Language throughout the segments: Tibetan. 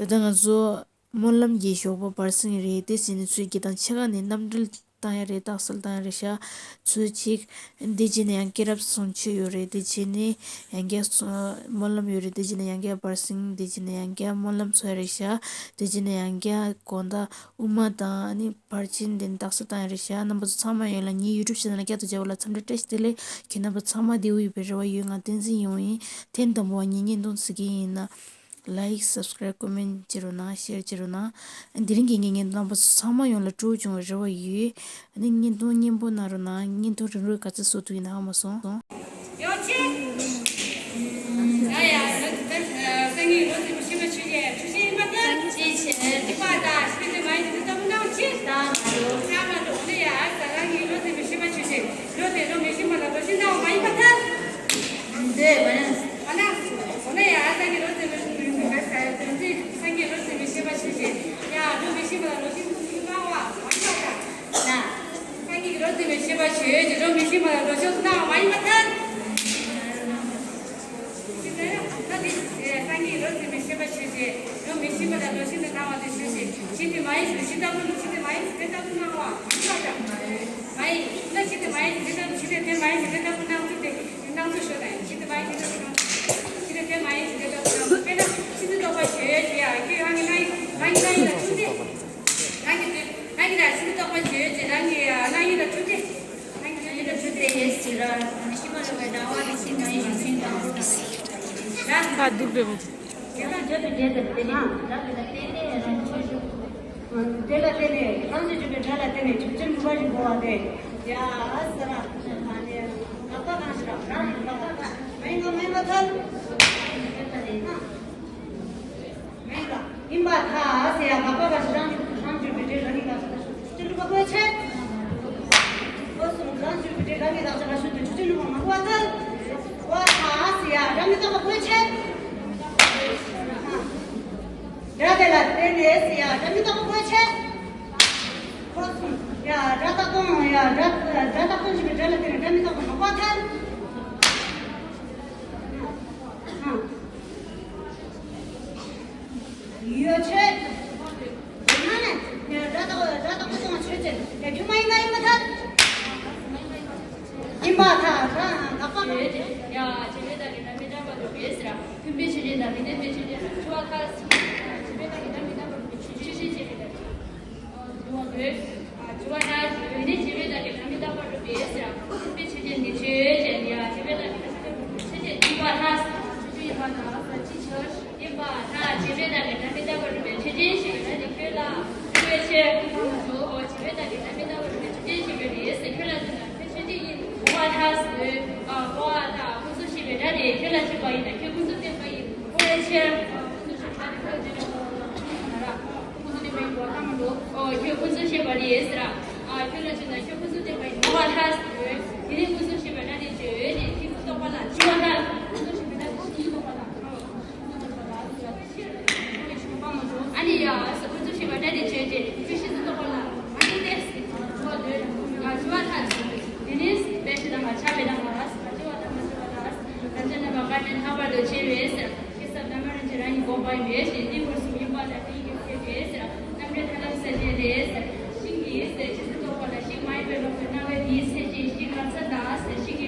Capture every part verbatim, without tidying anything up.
ད་ལྟ་ང་ཚོ་སྨོན་ལམ་གྱི་ཞོགས་པ་བར་གསེང་རེད། དེ་བྱས་ནས་ཚུར་གྱི་དང་ཕྱེད་ཀ་ནས་རྣམ་འགྲེལ་བཏང་ཡ་རེད། རྟགས་གསལ་བཏང་ཡ་རེད་ཤག་ཚུར་གཅིག་དེ་རྗེས་ནས་ཡང་སྐྱེས་རབས་སུ་མཆོད་ཡོད་རེད། དེ་རྗེས་ནས་ཡང་བསྐྱར་སྨོན་ལམ་ཡོད་རེད། དེ་རྗེས་ནས་ཡང་བསྐྱར་བར་གསེང་། དེ་རྗེས་ནས་ཡང་བསྐྱར་སྨོན་ལམ་འཚོགས་ཡ་རེད་ཤག་དེ་རྗེས་ནས་ཡང་བསྐྱར་དགོང་དག་དབུ་མ་དང་ཨ་ནི་ཕར་ཕྱིན་དེ་ནི་རྟགས་གསལ་བཏང་ཡ་རེད་ཤག་རྣམ་པ་ཚོ་ཚང་མ་ཡོད་ལ་ངའི་YouTube channel་ལ་བསྐྱར་དུ་མཇལ་བ་ལ་འཚམས་འདྲི་བཀྲ་ཤིས་བདེ་ལེགས། ཁྱེད་རྣམ་པ་ཚང་མ་བདེ་པོ་ཡོད་པའི་རེ་བ་ཡོད། ང་བསྟན་འཛིན་ཡོང་ཡིན། ཐེངས་དང་པོ་བ་ངས་བརྙན་ཐུང་གཟིགས་ཀྱི་ཡིན་ན། Like, subscribe, comment་བྱེད་རོགས་གནང་། share་བྱེད་རོགས་གནང་། དེ་རིང་གི་ངའི་བརྙན་ཐུང་རྣམ་པ་ཚོ་ཚང་མ་ཡོངས་ལ་སྤྲོ་བོ་བྱུང་བའི་རེ་བ་ཡོད། ཨ་ནི་བརྙན་ཐུང་སྙན་པོ་གནང་རོགས་གནང་། བརྙན་ཐུང་རིང་རུང་ག་ཚོད་བཟོ་ཐུབ་ཡིན་ན་ཧ་མ་སོང་། ཡོ་ཆེ། ཡ་ཡ། སང་ཉིན་ལོ་རྩིས་མི་ཤེས་པ་ཆོས་ཅན། ཆོས་ཅན་ཡིན་པ་དང་། ཅི་ཆེ། ཡིན་པ་དང་ཤི་དེ་མ་ཡིན་དེ་ལྟ་བུ་གནང་ཆེ། ད་མ་འགྲོ། ཡ་མ་འགྲོ། འོ་ན་ཡ་ཨ་ས་རང་གི་ལོ་རྩིས་མི་ཤེས་པ་ཆོས་ཅན། ལོ་དེ་ལོ་མི་ཤེས་པ་ལ་ལོ་ཤི་འདའ་བ་མ་ཡིན་པ་དང་། འདོད་མ་ཡིན། འོ་ན། འོ་ན་ཡ་སང་ཉིན་ལོ་རྩིས་མི་ཤེས་པ་ཆོས་ཅན། སང་ཉིན་ལོ་རྩིས་མི་ཤེས་པ་ཆོས་ཅན། ཡ་ལོ་མི་ཤེས་པ་ལ་ལོ་ཤི་འདའ་བ་མ་ཡིན་པ་དང་། ན། སང་ཉིན་ལོ་རྩིས་མི་ཤེས་པ་ཆོས་ཅན། ལོ་མི་ཤེས་པ་ལ་ལོ་ཤི་འདའ་བ་མ་ཡིན་པ་དང་། སང་ཉིན་ལོ་རྩིས་མི་ཤེས་པ་ཆོས་ཅན། ལོ་མི་ཤེས་པ་ལ་ལོ་ཤི་འདའ་བ་དེ་ཆོས་ཅན། ཆོས་དེ་མ་ཡིན་ཞུ། ཆོས་ལྟ་བུ་ལོ་ཆོས་དེ་མ་ཡིན་ཞུ། དེ་ལྟ་བུ་སྣང་བ་མ་ཡིན་པ་དང་། མ་ཡིན། ད་ཆོས་དེ་མ་ཡིན་ཞུ། དེ་ལྟ་བུ་ཆོས་དེ་དེ་མ་ཡིན་ཞུ། དེ་ལྟ་བུ་སྣང་ཚུལ་དེ་སྣང་ཚུལ་ཞུ་དང་། ཆོས་དེ་མ་ཡིན་ཞུ། དེ་ལྟ་བུ་སྣང་ཚུལ། ཆོས་དེ་དེ་མ་ཡིན་ཞུ། དེ་ལྟ་བུ་སྣང་ཚུལ། དཔེར་ན་ཆོས་དེ་རྟོགས་པ་ཆོས་ཅན། ཡ་ཁྱོད་རང་གི་སྣང་ཡུལ་རང་གི་སྣང་ཡུལ་ལ་ཆོས་དེ། རང་གི་དུས་རང་གི་ད་ཆོས་དེ་རྟོགས་པ་ཆོས་ཅན། རང་གི་སྣང་ཡུལ་ལ་ཆོས་དེ། རང་གི་སྣང་ཡུལ་ལ་ཆོས་དེ་ཡེ་ཤེས་ར། ཤི་མ་ལོ་བའི་ལྟ་བ་དེ་ཤི་མ་ཡིན་ཤིང་དང་པོ་དང་། ཁ་སྡུག་རེད་བ། དེ་ལ་བརྗོད་པའི་རྗེས་སུ་དེ་ནི་སྒྲ་དེ་ལ་བརྟེན་ནས་རང་ཆོས་སུ། དེ་ལ་བརྟེན་ནས་རང་ཆོས་སྒྲུབ་པའི་སྒྲ་ལ་བརྟེན་ནས་ཆོས་ཅན་སྒྲུབ་པ་ཞིག་གོ་བ་དེ། ཡ་ཨ་ས་ར་ནི་དགག་པ་གང་ཞིག་རང་རང་དགག་པ་གང་མེད་ང་མེད་པ་ཐལ། མེད་ལ། ཡིན་པ་ཐལ་ཟེར་ཡ། དགག་པ་གང་ཞིག་རང་རང་བརྗོད་པའི་སྒྲས་རང་ཉིད་དགག་བྱ་ལ་ཞུགས་ཏེ་ཆོས་ཅན་སྒྲུབ་པ་དགོས་ཆེ། འོ་གསུངས། རང་བརྗོད་པའི་སྒྲས་རང་ཉིད་དགག་བྱ་ལ་ཞུགས་ཏེ་ཆོས་ཅན་སྒྲུབ་པ་མ་དགོས་པ་ཐལ། འོ་ཐལ་ཟེར་ཡ། སྒྲ་མི་རྟག་པ་དགོས་ཆེ། སྒྲ་དེ་ལ་བརྟེན་ནས་ཟེར་ཡ། སྒྲ་མི་རྟག་པ་དགོས་ཆེ། འོ་གསུངས། ཡ་སྒྲ་རྟག་སྟོང་། ཡ་སྒྲ་སྒྲ་རྟག་སྟོང་ཞེས་པའི་སྒྲ་ལ་བརྟེན་ནས་སྒྲ་མི་རྟག་པ་མ་དགོས་པ་ཐལ། ཡོ་ཆེ། ཡིན་ན་ནི། ཡ་སྒྲ་རྟག་སྒྲ་རྟག་པོ་སྟོང་ཆོས་ཅན། ཡ་ཁྱོད་མ་ཡིན་ན་ཡིན་པ་ཐལ། ཡིན་པ་ཐལ། ད་དགག་པ་གང་། ཡ་བྱས་པའི་བདག་གིས་སྒྲ་མི་རྟག་པར་སྒྲུབ་པའི་ཟེར། མཐུན་དཔེ་ཆོས་ཅན་དང་མི་མཐུན་དཔེ་ཆོས་ཅན་དང་འཁྲུལ་བ་ཁ། བྱས་པའི་བདག་གིས་སྒྲ་མི་རྟག་པར་སྒྲུབ་པའི་ཆོས་ཅན། བྱས་པའི་བདག་གིས། འདུལ་བ་དགོས། འདུལ་བ་ལྟར་དེ་ནི་བྱས་པའི་བདག་གིས་སྒྲ་མི་རྟག་པར་སྒྲུབ་པའི་ཟེར། མཐུན་དཔེ་ཆོས་ཅན་གྱི་ཆོས་ཅན། ཡ་བྱས་པའི་བདག་གིས་སྒྲ་མི་རྟག་པར་སྒྲུབ་པའི་ཆོས་ཅན། འདུལ་བ་ལྟར་ཆོས་ཅན་ཡིན་པ་དང་ཅི་ཕྱིར། ཡིན་པ་དང་བྱས་པའི་བདག་གིས་སྒྲ་མི་རྟག་པར་སྒྲུབ་པའི་ཆོས་ཅན་ཞེས་པའི་སྒྲ་དེ་ཁྱོད་ལ་འཁྲུལ་བའི་ཕྱིར། འོ་བྱས་པའི་བདག་གིས་སྒྲ་མི་རྟག་པར་སྒྲུབ་པའི་ཆོས་ཅན་ཞེས་པའི་རེད་ཟེར། ཁྱོད་ལ་མཚོན་ན་ཁྱོད་ཆོས་ཅན་ཡིན། གོ་བ་ཐལ་ཟེར། གོ་བ་དང་ཁོ་ཚོ་ཞེས་པའི་སྒྲ་དེ་ཁྱོད་ལ་བྱེད་པ་ཡིན་ན་ཁྱོད་ཁོ་ཚོ་བསྟན་པ་ཡིན། འཁྲུལ་བའི་ཕྱིར། ཁོ་ཚོ་ཞེས་པའི་སྒྲ་དེ་ཁྱོད་ལ་བྱེད་པ་ཡིན་ན་ཁྱོད་ཁོ་ཚོ་བསྟན་པ་ཡིན། གོ་བ་ཐལ་མ་འགྲོ། འོ་ཁྱོད་ཁོ་ཚོ་ཞེས་པ་རེད་ཟེར། ཨ་ཁྱོད་ལ་མཚོན་ན་ཁྱོད་ཁོ་ཚོ་བསྟན་པ་ཡིན། གོ་བ་ཐལ་ཟེར། དེ་ནས་ཁོ་ཚོ་ཞེས་པའི་སྒྲ་དེ་བརྗོད་ནས་ཁྱོད་ཚོ་རྟོགས་པ་ལ་འཁྲུལ་བ་ཐལ། ཁོ་ཚོ་ཞེས་པའི་སྒྲ་དེ་ཁོ་ཚོ་རྟོགས་པ་ལ། ཨ་ནི་ཡ་ས་ཁོ་ཚོ་ཤེས་པ་སྒྲ་དེ་བརྗོད་དེ་ཁྱོད་ཤེས་སུ་རྟོགས་པ་ལ། ཨ་ནི་དེ་ཁོ་དོན་ང་ཞུ་བ་ཐལ། དེ་ནི་དཔེ་ཆ་དང་ང་ཆ་བའི་དང་ང་ལ་ས་ཆེ་བ་དང་ང་ཆེ་བ་ལ་ས་ཆ་ན་མ་ག་ནས་ལྷག་པར་དུ་ཆེ་བས་ཟེར། ཁྱེད་ས་ད་མ་རང་ཆེ་རང་གི་དགོངས་པ་ཡིན་པས་ཞེས་འདི་སྐོར་གསུམ་ཡིན་པ་ལ་དེ་ཡི་གེ་ཕེབས་པས་ཟེར། རྣམ་འགྲེལ་ཐར་ལམ་གསལ་བྱེད་ལས་ཟེར། ཤིང་གི་ཟེར་ཤེས་སུ་རྟོགས་པ་ལ་ཤིང་མ་ཡིན་པའི་ལོག་པའི་སྣང་བས་དེའི་ཚེ་ཅན་ཤིང་ལ་ས་དང་ཟེར་ཤིང་།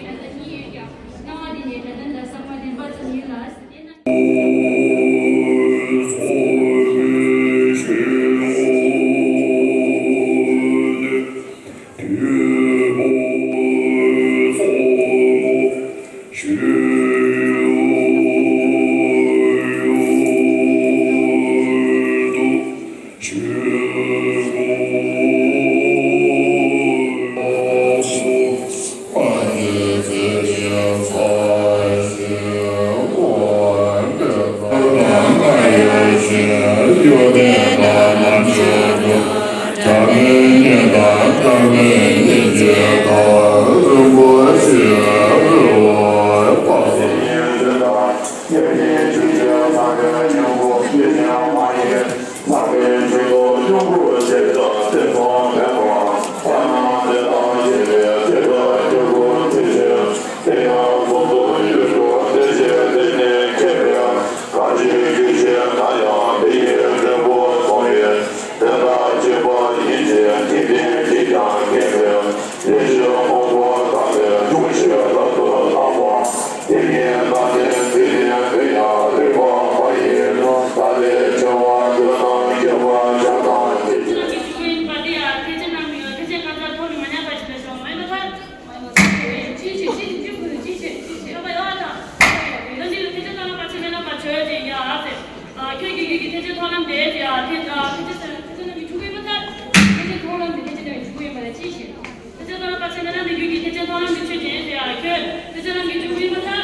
ཡ་ཡ་ཐེ་ཐེ་ཐེ་ཚེ་ཐེ་ཚེ་རྣམས་ཀྱི་འབྱུང་པོ་ཡིན་པར་ཐལ། ཐེ་ཚེ་མཐོང་ལམ་དེ་ཐེ་ཚེ་རྣམས་ཀྱི་འབྱུང་པོ་ཡིན་པར་ཐལ། ཅི་ཞིག་ཐེ་ཚེ་མཐོང་ལམ་པ་ཚེ་ན་རྣམས་ནི་རྒྱུད་ཀྱི་ཐེ་ཚེ་མཐོང་ལམ་གྱི་ཆོས་ཅན། ཡ་ཁྱོད་ཐེ་ཚེ་རྣམས་ཀྱི་འབྱུང་པོ་ཡིན་པར་ཐལ།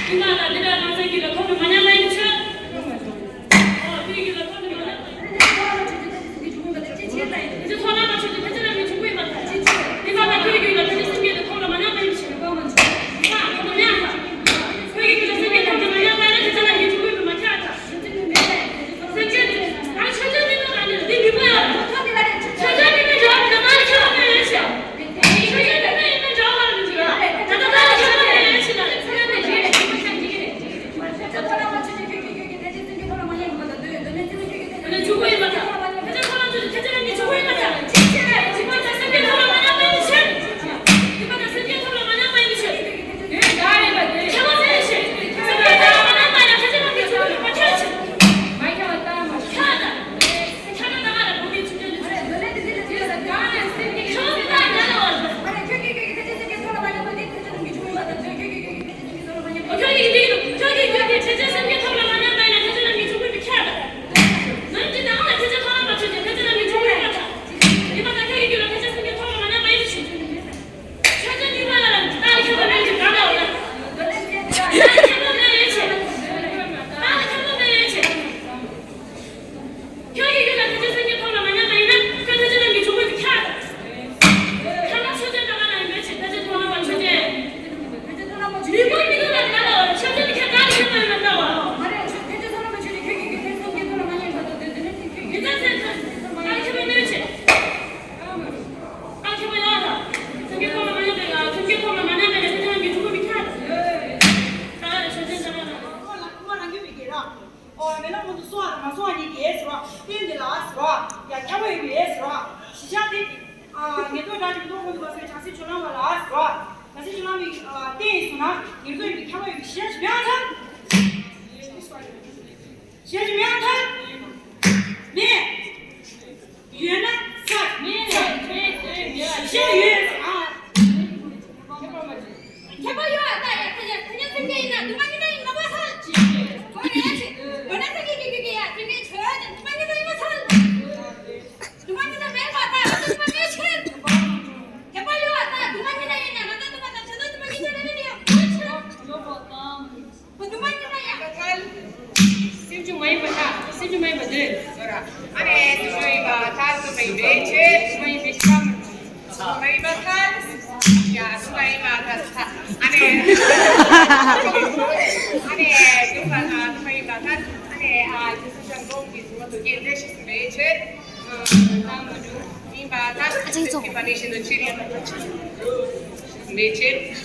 ཡིན་པ་ལ་འདི་ལྟར་གང་ཟག་རྒྱུད་ལ་ཐོགས་པའི་མ་ཉམས་པ་ཡིན་ཕྱིར། ཨོ་རྒྱུད་ཀྱི་ལ་ཐོགས་པའི་མ་ཉམས་པ་ཡིན། ཐེ་ཚེ་མཐོང་ལམ་པ་ཆོས་ཅན་ཐེ་ཚེ་རྣམས་ཀྱི་འབྱུང་པོ་ཡིན་པར་ཐལ། ཅི་ཕྱིར། ཡིན་པ་ལ་ཁྱོད་ཀྱི་རྒྱུད་ལ་ཐེ་ཚེ་སེམས་བསྐྱེད་དེ་ཐོགས་ལ་མ་ཉམས་པ་ཡིན་ཕྱིར། ཡིན་པ་མ་ཚོམས། ཡིན་པ་ཐོགས་པ་མེད་པར་ཐལ། ཁྱོད་ཀྱི་རྒྱུད་ལ་སེམས་བསྐྱེད་ཐོགས་ལ་མ་ཉམས་པ་ཡིན་ན་ཐེ་ཚེ་རྣམས་ཀྱི་འབྱུང་པོ་ཡིན་པར་མ་ཐལ། ཁྱོད་ཀྱི་རྒྱུད་ལ་ཐེ་ཚེ་སེམས་བསྐྱེད་ཐོགས་ལ་མ་ཉམས་པ་ཡིན་ན། ཁྱོད་ཐེ་ཚེ་རྣམས་ཀྱི་འབྱུང་པོ་ཡིན་པར་ཐལ། ཐ་ན་ཆོས་ཅན་ད་ག་ན་ཡིན་པའི་ཕྱིར། ཐེ་ཚེ་མཐོང་ལམ་པ་ཆོས་ཅན། ལུས་པོ་མི་སྡུག་ལ་ད་ལ་བ། ཆོས་ཅན་ཁྱོད་ད་ལ་ཁྱོད་མ་ཡིན་ན་ད་བ། མ་རེད། ཆོས་ཐེ་ཚེ་མཐོང་ལམ་པ་ཆོས་ཅན། ཁྱོད་ཀྱི་རྒྱུད་ཐེ་ཚེ་སེམས་བསྐྱེད་ཐོགས་ལ་མ་ཉམས་པ་དང་དོན་དུ་ནི་ཐེ་ཚེ་ཡིན་ད་ཚེ་ད་ད་ལ་ཁྱོད་མ་ཡིན་པའི་ཕྱིར། ད་ཁྱོད་མ་ཡོང་ད། སེམས་བསྐྱེད་ཐོགས་ལ་མ་ཉམས་པ་ཡིན་ན། སེམས་བསྐྱེད་ཐོགས་ལ་མ་ཉམས་པ་ཡིན་ན་ཐེ་ཚེ་རྣམས་ཀྱི་འབྱུང་པོ་ཡིན་པར་ཐལ། ད་ག་ན་ཆོས་ཅན་ད་ག་ན། ཨོ་མེ་ལ་མོ་དུ་སོང་བ་དང་མ་སོང་བ་གཉིས་ཀྱི་ཟེར་བ། རྟེན་འདི་ལ་ཟེར་བ། ཡ་ཁྱབ་པ་ཡོད་པའི་ཟེར་བ། གཞི་བཞག་དེ། ཨ་ཉེར་བསྡོགས་སྒྲ་གཅིག་མདོ་མོ་དུ་བ་སོང་བའི་བྱང་སེམས་ཆོས་ལམ་པ་ལ་ཟེར་བ། བྱང་སེམས་ཆོས་ལམ་པའི་ཨ་རྟེན་ཡིན་སོང་ན་ཉེར་བསྡོགས་ཡིན་པའི་ཁྱབ་པ་ཡོད་པའི་གཞི་བཞག་ཅིག་མེད་པར་ཐལ། གཞི་བཞག་ཅིག་མེད་པར་ཐལ། མེད། ཡོད་ན་ས། མེད། ཤ་ཡོད། ཨ། ཁྱད་པར་ཡོད། ཨ་ད་ཡ་ད་ཡ་ད་ཡ་སེམས་ཅན་ཡིན་ན་སྡུག་བསྔལ་ཉིད་ཡིན་ནོ་བ་ས། ཁོ་རེ་ཡ་ཆེ། འོ་ན་སེམས་ཅན་གྱི་རྒྱུད་ཀྱི་ཡ་སེམས་ཅན་ཆོས་ཅན་སྡུག་བསྔལ་ཉིད་ཡིན་ནོ་ས། སྡུག་བསྔལ་ཉིད་མེད་པ་ད་སྡུག་བསྔལ་མེད་ཕྱིར། ཁྱད་པར་ཡོད། ཨ་ད་སྡུག་བསྔལ་ཉིད་ཡིན་ན་རང་དང་སྡུག་བསྔལ་དང་བྱ་དང་སྡུག་བསྔལ་ཉིད་ཡིན་ན་ཡང་ཁོ་ཆེ། ཡོད་པ་དང་། སེམས་བྱུང་མ་ཡིན་པར་ཐལ། སེམས་བྱུང་མ་ཡིན་པར་འདོད། ཨ་ནི་སེམས་བྱུང་ཡིན་པར་ཐལ། སེམས་མ་ཡིན་པའི་ཕྱིར། སེམས་མ་ཡིན་པའི་ཕྱིར། སེམས་མ་ཡིན་པར་ཐལ། ཡ་སེམས་མ་ཡིན་པར་ཐལ། ཨ་ནི། ཨ་ནི་སེམས་མ་ཡིན་པར་ཐལ། ཨ་ནི་ཨ་ཇི་སེམས་ཅན་སྒོམ་གྱི་གཟུགས་མ་ཐུགས་ཀྱི་འདྲེ་ཞིག་སེམས་པའི་ཕྱིར། ཨ་ད་མ་འགྲོ། ཨ་ཅག་ཚོ། མེད་ཅེས།